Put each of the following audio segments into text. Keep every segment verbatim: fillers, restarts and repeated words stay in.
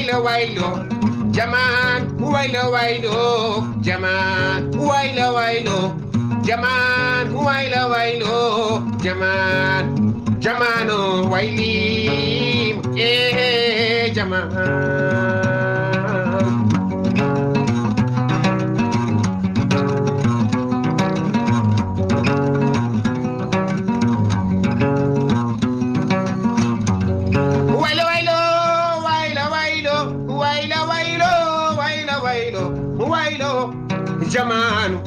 Waylo waylo, jaman, waylo waylo, jaman, waylo waylo, jaman, waylo waylo, jaman, jamanu wayli, eh, jaman. Waylo waylo, waylo waylo, waylo waylo, waylo waylo, waylo. Jamanu,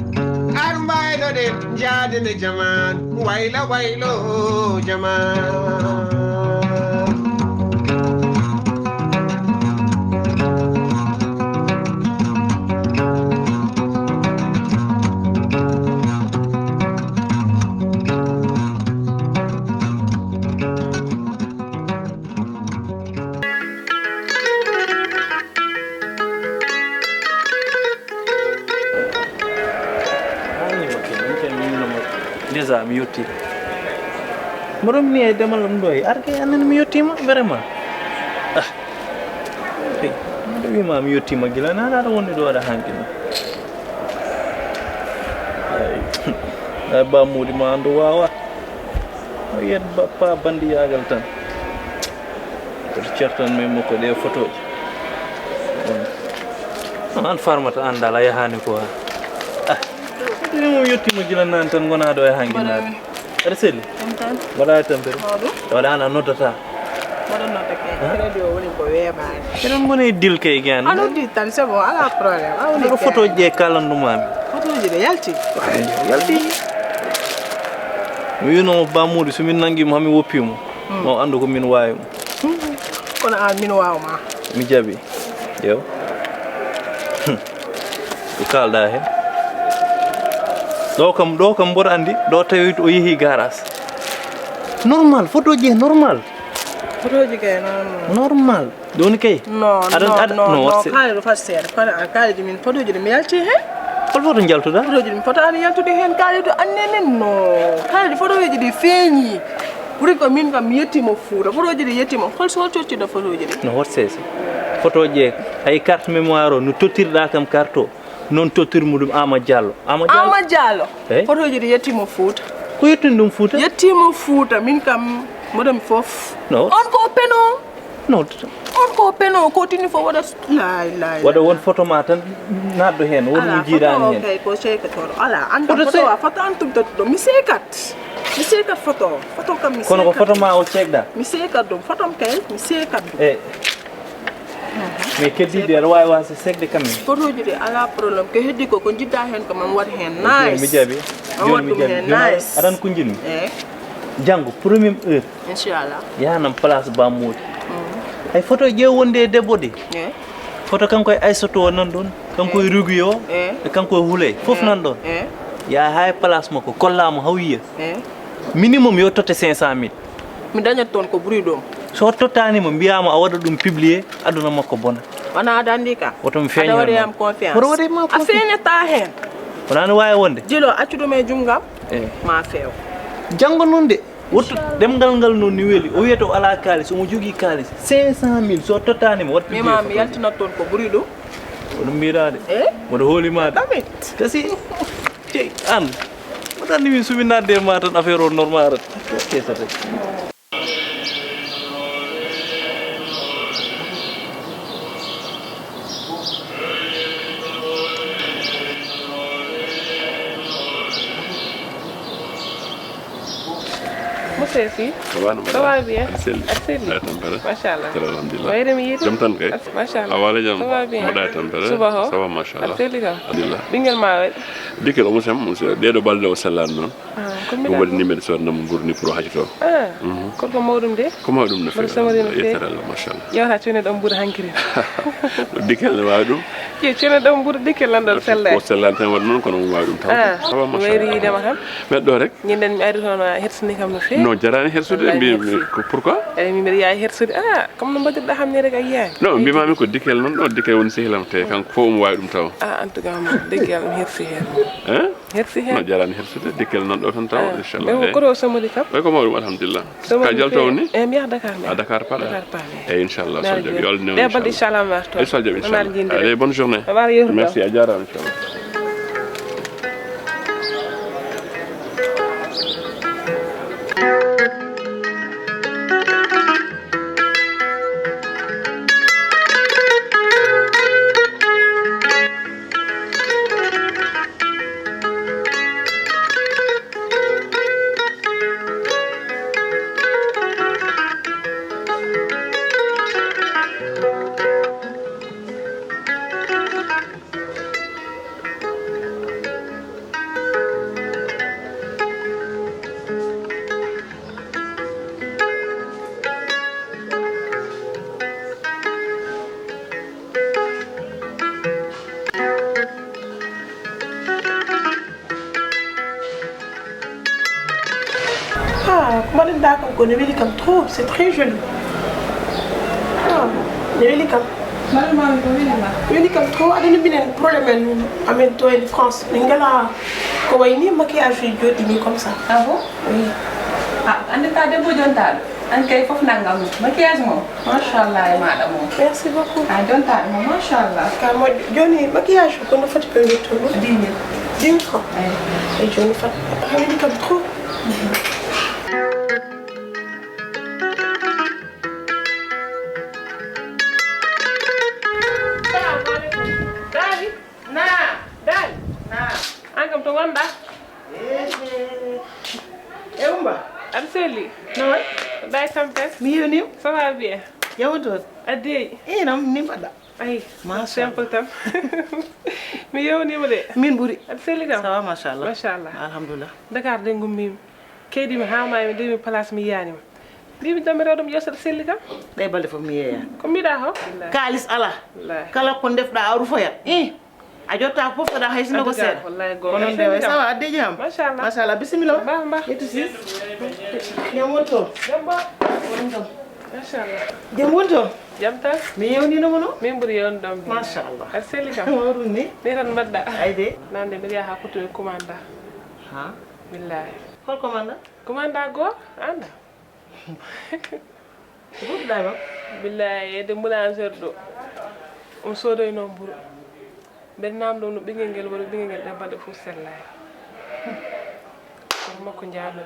ar waylo de, jaade nde jamanu, waylo waylo, jamanu. Déjà mi yotti. Mboɗo mi e demal ɗum ɗo e arde anan mi yottima vraiment. Ah. Mboɗo wima mi yottima gila nana aɗa wonde ɗo aɗa hanki ɗum. Ay. Ay ba muudi ma andu wawa. O yiyat ba pa bandiyagal tan. Koto certan men mo ko ɗe photoji. An farmata andal a yahani ko ha. Ah. Ɗum yettima gila nani tan gona ɗo e hanki naade. Aɗa selli? Mbaɗa e tampere. Wala an a noddata. Mboɗo nodda kay. Crédit o woni ko weeɓaani. Eɗen ngoni e dil kay gen. A noddi tan c'est bon, ala problème. A woni ko photo je kalandumami. Photoji ɗe yalti. Yalti. Mi wino mo ba muudi so min nangi mo hami woppi mo. Hmm. Mo andu ko min wawi mo. Kono an min wawa ma. Mi jaɓi. Yo. Ko kalɗa hen. Ɗo kam, ɗo kam mboɗo andi, ɗo tawi o yeehi garage. Normal, photo je normal. Photoji kay normal. Normal. Joni kay. No, aɗa no, aɗa no, no, no, what's it? Kaali ɗo fat seeɗa. Kono an kaali min photoji ɗi mi yalti hen. Hol photo jaltuɗa? Photoji ɗi mi photo an yaltude hen kaali ɗo annenen no. Kaali photoji ɗi feeñi. Ɓuri ko min kam mi yettima Fuuta. Photoji ɗi yettima. Hol so cocciɗo photoji ɗi? No hot sesi. Photo je ay carte mémoire o no tottirɗa kam carte o. Noon tottirmo ɗum Ama Diallo. Ama Diallo. Ama Diallo. Eyi. Photoji ɗi yettima Fuuta. Ko yettini ɗum Fuuta? Yettima Fuuta. Min kam mboɗo mi fof. No. On ko peno. No. On ko peno ko tini fof waɗa. Lay lay. Waɗa won photo ma tan naatɗo heen won mo jiiɗaani heen. Kay ko seekatooɗo ala an photo wa photo an tum tatuɗo mi seekat. Mi seekat photo. Photo kam mi seekat. Kono ko photo ma o ceekɗa? Mi seekat ɗum photo am kay mi seekat ɗum. E mais keddiiɗi aɗa waawi waasde seekde kam en. Photoji ɗi alaa problème ko heddi ko ko njiɗɗa heen ko man waɗ heen nice. Mi jaɓi. Jooni mi jaɓi. Jooni aɗan ko njiɗmi. Janngo premier heure. Inchallah. Yahanam place Ba Moodi. Ay photo ƴeew wonde e debbo ɗi. Photo kanko e Aysatu o nan ɗoon. Kanko e Rugi o. E kanko e Huley fof nan ɗoon. Yaha haa e place makko kollaamo haw yiya. Minimum yo totte cinq cent mille. Mi dañat toon ko ɓuri ɗum. So tottaani mo mbiyaama a waɗa ɗum publier aduna makko bona. Wona aɗa anndi ka. Woto mi feeño. Aɗa waɗi am confiance. Woto waɗi ma confiance. A feeñata heen. Wona no waawi wonde. Jilo accu ɗum e junngam. E ma feew. Janngo noon de. Wottu ɗemngal ngal noon ni weli. O wiyata o alaa kaalis, omo jogii kaalis. Cinq cent mille so tottaani mo waɗ publier. Mima mi yaltinat toon ko ɓuri ɗum. Ko ɗum mbiɗa de. E? Mboɗo hooli ma de. Damit. Kasi. Cey, aan. Mboɗo anndi min so mi naatde e ma tan affaire o normal arat. Ok, ok, ça fait. Monsieur Sy. Ça va, ça va bien. Aɗa selli? Aɗa selli? Machallah. Alhamdulillah. Wayre mi yiide. Jam tan kay. Machallah. A waala jam? Ça va bien. Mboɗa e tampere? Suba ho? Ça va, machallah. Aɗa selli kam? Alhamdulillah. Ɓinngel ma waɗi? Dikkel o mo sem, monsieur. Ɗeɗo balɗe o sellaani noon. Ah, ko mbiɗa ɗum waɗi ni mbeɗa sodna mo mburu ni pour o hacito. Ah, mhm. Kono ko mawɗum de? Ko mawɗum no feewi. Mboɗo samari no feewi. Yettere Allah, machallah. Ƴeewata coni ɗon mburu hankiri. Dikkel ne waawi ɗum. Ke cene ɗon ɓuri dikke lanɗon sellani. Ko sellani tan waɗi noon, kono mo waawi ɗum taw. Ah, mi wayri yiidema tan. Meɗɗo rek. Ñinden mi ari toon a hersini kam no feewi. No jarani hersude. Wallahi mbi, merci. Ko pourquoi? Eyi, mi mbiɗa yaha hersude. Ah, comme no mbaɗirɗa ham ni rek a yiyaani. Non, mbimami ko Dikkel noon ɗo, Dikkel woni sehilam te kanko fof omo waawi ɗum taw. Ah, en tout cas, mo Dikkel mi hersi heen. Hein? Hersi heen. No jarani hersude, Dikkel noon ɗo tan taw, ah, inchallah. Mais ko koto o somodi kam? Ɓay ko mawɗum, alhamdulillah. Ka jalto woni? Eh, mi yaha Dakar, mi yaha. Ah, Dakar paɗa? Dakar paɗa. Eh, inchallah, so Jaɓi, yo Allah newnu, inchallah. Ɗe balɗe, inchallah, mi arto. Inchallah, Jaɓi, inchallah. Allez, bonne journée. Merci, a jaaraama, inchallah. Ah, ko mbaɗen-ɗaa kam ko ne weli kam trop, c'est très joli. Ah, ne weli kam. Mbaɗen-maa ko weli ma. Weli kam trop, aɗa anndi minen problème en amen to en France. Min ngalaa ko wayi ni maquillage uji joɗɗi ni comme ça. Ah bon? Oui. Ah, anndi ka debbo jontaaɗo. An kay fof nanngam mo. Maquillage mo, machallah e maaɗa mo. Merci beaucoup. A jontaa mo, machallah. Ka moƴƴo. Jooni maquillage ko no foti ko yetto ɗum? Dix mille. Dix mille francs? Eyi. E jooni fat, a weli kam trop. Salamu aleykum. Daali? Naam. Daali? Naam. An kam to ngonɗaa? Ehe. E Umba? Aɗa selli? No waɗi? Ɗa e tampere? Mi yewnima. Ça va bien? Jam woni toon? A deeƴi? Ii, nam ni mbaɗɗa? Ayi, machallah. Simple tan. Mi yewnima de. Min ɓuri. Aɗa selli kam? Ça va, machallah. Machallah. Alhamdulillah. Dakar de ngummimi. Keedimi haa maayi, mi dewmi place mi yiyanima. Mbimi dammi rewde mi ƴeew saɗa selli kam. Ɗe balɗe fof mi yeeya. Ko mbiɗa ho? Billahi. Kaalis alaa. Billahi. Kala ko ndefɗa a rufoyat. Ih. A jotta fof saɗa hay sinno ko seeɗa. Wallahi goonga. Ko noon de, ça va, adde jam? Machallah. Machallah, bisimilla. Mba, mba. Ƴettu si. Jam woni toon? Jam ba. Woni toon? Machallah. Jam woni toon? Jam tan. Mi yewnino mo no? Min ɓuri yewnude ɗon. Machallah. Aɗa selli kam? Mawɗum ni? Ni tan mbaɗɗa. Ay de. Nande mbiɗa yaha hakkude e commanda. Ha? Billahi. Hol commanda? Commanda goo, anda. Ko ɓurɗa ma? Billahi, e de boulangerie ɗo. On soodoyno mburu. Mbeɗa namdo no ɓingel ngel woni, ɓingel ngel ɗe balɗe fof sellaani. Kono makko njaami.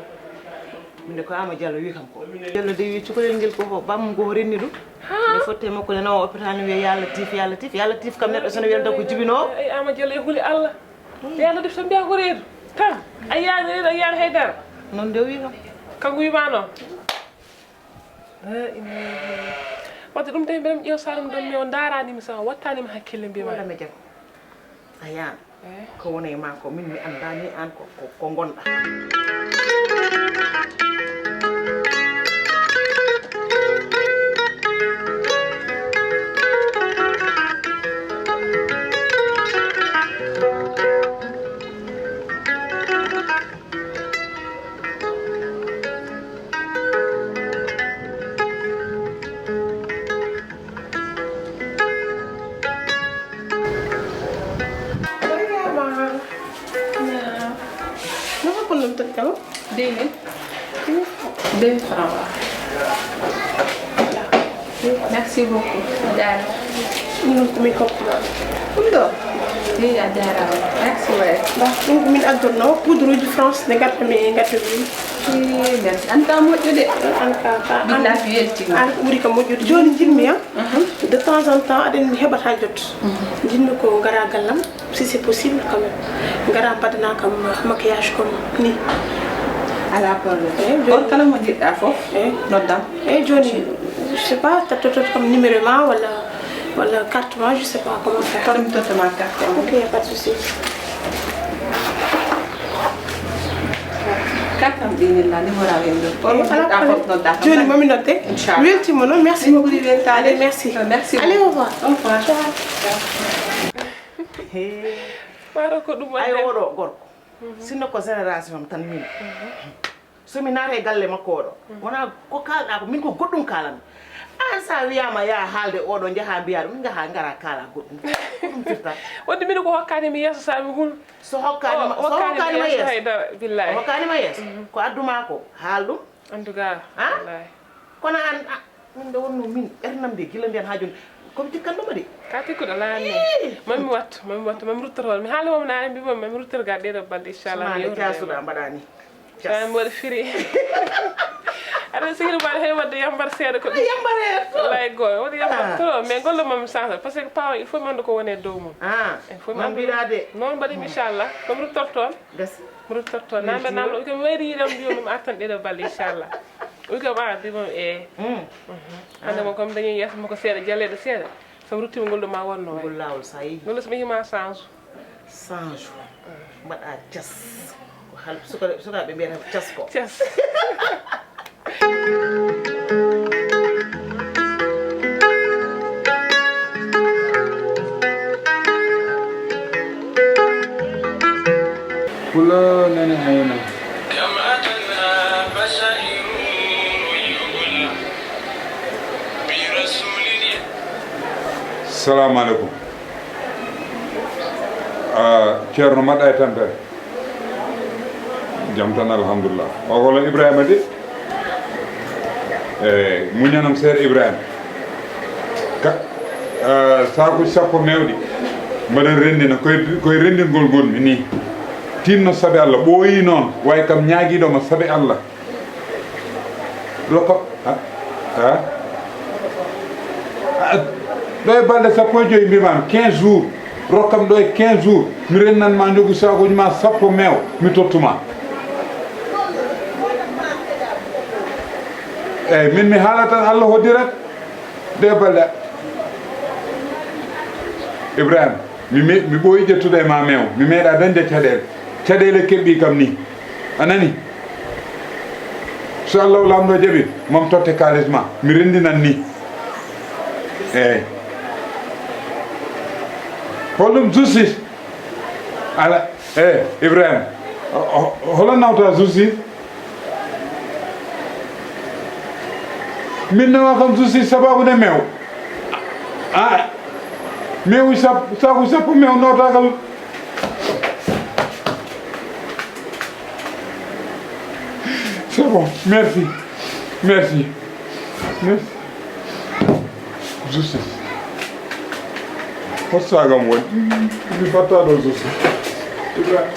Minde ko Ama Diallo wi kam ko. Diallo de wi cukalel ngel ko bamum ko renni ɗum. Ha? Nde fotte makko ne nawa hôpital ne wiya yalla tif, yalla tif, yalla tif kam neɗɗo sono wiyata ko jibinoowo. Ay, Ama Diallo e huli Allah. Hmm. Yalla def so mbiya ko reedu. Tan. A yiyaani reedu, a yiyaani haydara. Noon de o wi kam. Kanko wi ma noon. La ilaha illallah. Wadde ɗum tawi mbeɗa mi ƴeew saare mum ɗon mi o ndaaraani mi saha wattaani mi hakkille mbima. Wala mi jam. A yaan. Eh? Ko woni e ma ko min mi anndaani aan ko, ko, ko ngonɗa. Mariama. Naam. No ko non tan kam? Deux mille. Deux francs. Merci beaucoup. A jaaraama. Ɗum ko min hokkuɗo. Ɗum ɗo? Eyi, a jaaraama. Merci waay. Ba, ɗum ko min addanno poudre uji France ne gadda mi, gadda mi. Eyi, merci. An ka moƴƴo de. An ka, ka, an. Billahi weltima. An ko ɓuri ka moƴƴude. Jooni jinmi, ah. Mhm. De temps en temps, aɗen mi heɓata jot. Mhm. Jinmi ko ngara gallam. Si c'est possible quand même. Ngara mbaɗana kam maquillage comme ni. Alaa problème. Eh, jooni. On kala mo njiɗɗa fof, eh, noddam. Eh, jooni, je sais pas, tattoto kam numéro ma wala, wala carte ma, je sais pas comment faire. Kono mi totta ma carte am. Ok, y a pas de souci. Carte am ɗi min la numéro am en ɗo. On alaa problème. Jooni momi note. Inchallah. Weltima noon, merci beaucoup. Ɓuri weltaade. Allez, merci. Merci. Allez, au revoir. Au revoir. Ciao. Maaro ko ɗum ay waɗde. Oɗo gorko. Sinno ko génération am tan min. So mi naata e galle makko oɗo, wona ko kaalɗa ko min ko goɗɗum kaalanmi. An sa wiyama ya haalde oɗo, jaha mbiya ɗum, jaha ngara kaala goɗɗum. Ko ɗum firtata? Wonde mino ko hokkani mi yeeso sa mi hul. So hokkani ma, so hokkani ma yeeso. Hay dara, billahi. O hokkani ma yeeso. Ko adduma ko, haal ɗum. En tout cas, wallahi. Kono an, a, min nde wonno min, ɓernam nde, gila nden ha joni, komi tikkannoma de. Ka tikkuɗo laami. Ii. Mami wattu, mami wattu, mami ruttoto on. Mi haali mom naane, mbi mom, mami ruttoto ga ɗeɗo balɗe, inchallah, mi yewtida e mbaɗa ni. Cas. Mi waɗa firi. Aɗa sikiri mbaɗa hay wadde yambar seeɗa ko ɗum. Yambar he to. Wallahi goo, waɗa yambar to, mais golle mom mi sansa, parce que pawa, il faut mi annda ko woni e dow mum. Ah, il faut mi annda. Mbiɗa de. Noon mbaɗimi, inchallah, komi ruttoto on. Gasi. Mi ruttorto namɓe namɗo ko wayri yiɗam mbiyo ɗum artan ɗeɗo balɗe inchallah. Wi kam a mbi mom e. Hande mo comme dañi yeeso makko seeɗa jalleɗo seeɗa. Somi ruttimi ngol ɗo ma wonno way. Ngol lawol sa yehi. Ngol so mi hima change. Change. Mbaɗa cas. Ko hal suka sukaɓe mbiyata cas ko. Cas. Pulo nene ayno. Salamu aleykum. Ah, Ceerno, mbaɗɗa e tampere? Jam tan, alhamdulillah. O ko Ibrahima de. Eh, muñanam seeɗa, Ibrahima. Ka, eh, saakuji sappo mewɗi. Mbaɗen renndina, koye, koye renndingol ngonmi ni. Tinno sabi Allah, ɓooyi noon, way kam ñaagiiɗo ma sabi Allah. Rokka, ha? Ha? Ah, ɗo e balɗe sappo e joyi mbimami, quinze jours. Rokkam ɗo e quinze jours. Mi rennan ma njogu sakuji ma sappo meew, mi tottuma. Eyyi, min mi haalata tan, Allah hoddirat. Ɗe balɗe. Ibrahima, mi me-, mi ɓooyi ƴettude e ma meew. Mi meeɗa dañde caɗeele. Caɗeele keɓɓi kam ni. A nani? So Allahu Laamɗo jaɓi, mam totte kaalis ma. Mi renndinan ni. Eyyi. Holɗum justice? Ala, eh, Ibrahima, o, o, holo nawta justice? Min nawa kam justice sababu ne meew. Ah, meew sap-, saku sappo meew nawta kam. C'est bon, merci. Merci. Merci. Justice. Hol saagam woni? Mi fatta ɗo justice. Ibrahima.